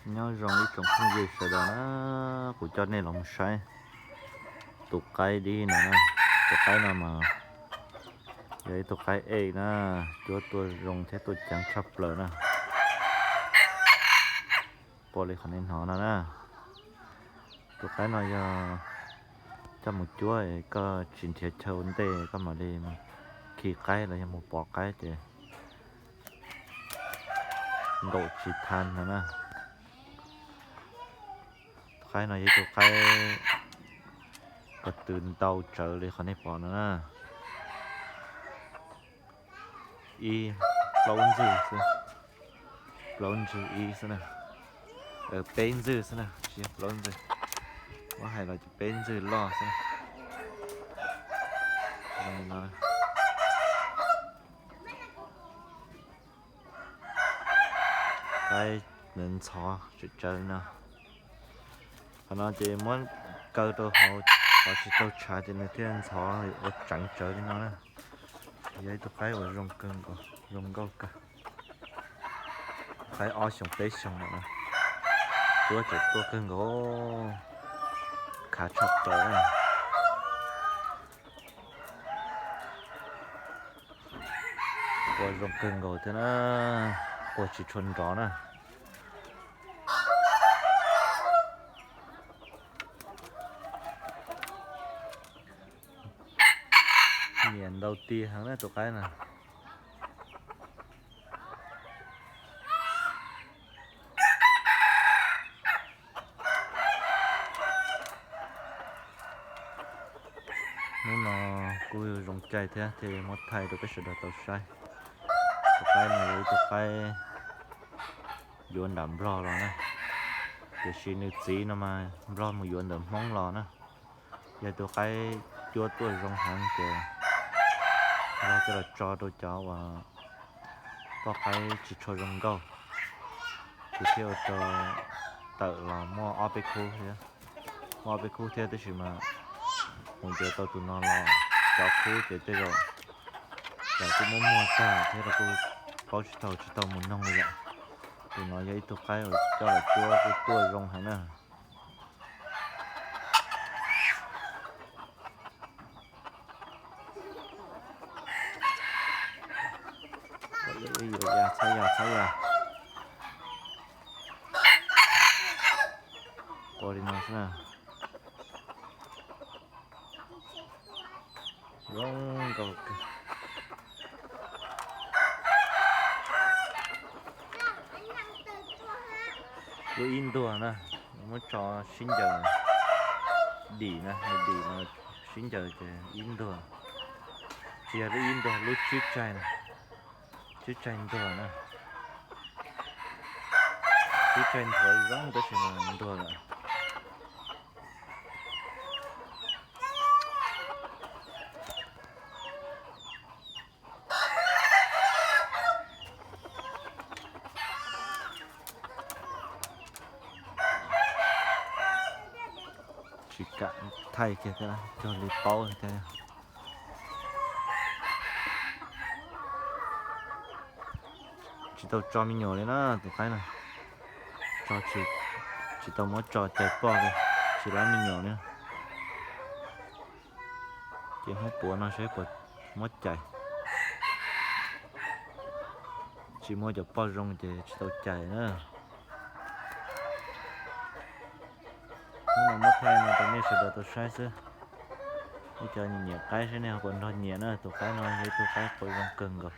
Nyob zoo ib tsoom phooj ywg sawv daws na, kuv coj nej los mus saib tus qaib dib no na. Tus qaib no mas yog ib tug qaib ej na, cuab tuaj zoo thiab tuaj ceev tshaj plaws na. Pom li qhov nej hnov no na. Tus qaib no yog coj mus cuab, koj tsis nrhiav chaw ua ntej koj mam li khi qaib los yog mus pov qaib ces nkaum tsis tha no na. Tus qaib no yog ib tug qaib ko tw ntau tsawv li qhov nej pom no na. Ib, plaub ntxwg xwb, plaub ntxwg ib xwb na, peb ntxwg xwb na, tsis yog plaub ntxwg, muab hais los ces peb ntxwg loj xwb. Qaib ntxhov tsawv tsawv no. Qhov no ces muab kaw rau hauv qhov tsis tau tshav ces nws thiaj ntxhov ua tseev tsawv li no na. Yog ib tug qaib uas zoo kawg nkaus, zoo nkauj kawg. Qaib ob xyoos peb xyoos lawm na, cuab tseem tuaj kawg nkaus, khav tshaj plaws na. Qua zoo kawg nkaus thiab na, qua tsis tshua nrov na. Nyiam ntau tiag heev na tus qaib na. Hnub no kuj zoo caij thiab thiaj muab thaij rau peb sawv daws tau saib. Tus qaib no yog ib tug qaib yuav nram Nplog los na, tiam sis nws txiv no mas Nplog mus yuav ntawm Hmoob los na. Yog tus qaib cuab tuaj zoo heev ces Nplog coj los tso rau cov uas poj qaib tsis tshua zoo nkauj, ces thiaj ua rau tawm los muaj ob peb khub thiab, muaj ob peb khub thiab tab sis mas mus yuav tau tus no los cov khub ces tej zaum los kuj muab muag tag thiab los kuj paub tsis tau, tsis tau mus noog li lawm. Tus no yog ib tug qaib uas coj los cuab kuj tuaj zoo heev na. Yuav ya, txhob ya, txhob ya. Qua li no xwb na. Zoo nkauj kawg. Lub ib ntuag na, muab tso sib ncaws dim na, dim no sib ncaws ces ib ntuag. Tsis yog lub ib ntuag, lub tsib tsaig na, tsib tsaig ntuag na. Tsib tsaig nthuav zoo tab sis mas ntuag lawm. Tsis kam thaij kiag thiab, cuag li paub thiab. Tsis tau tso me nyuam li na tus qaib no. Tso tsis, tsis tau muab tso cais poj li, tsis lab me nyuam li. Ces hnub puav no saib puas muab cais. Tsis muaj cov poj zoo ces tsis tau cais na. Hnub no muab thaij no rau nej sawv daws tau saib xwb. Nej cov nyiam qaib saib nej ho puas nrog nyiam na, tus qaib no yog ib tug qaib qua zoo kawg nkaus.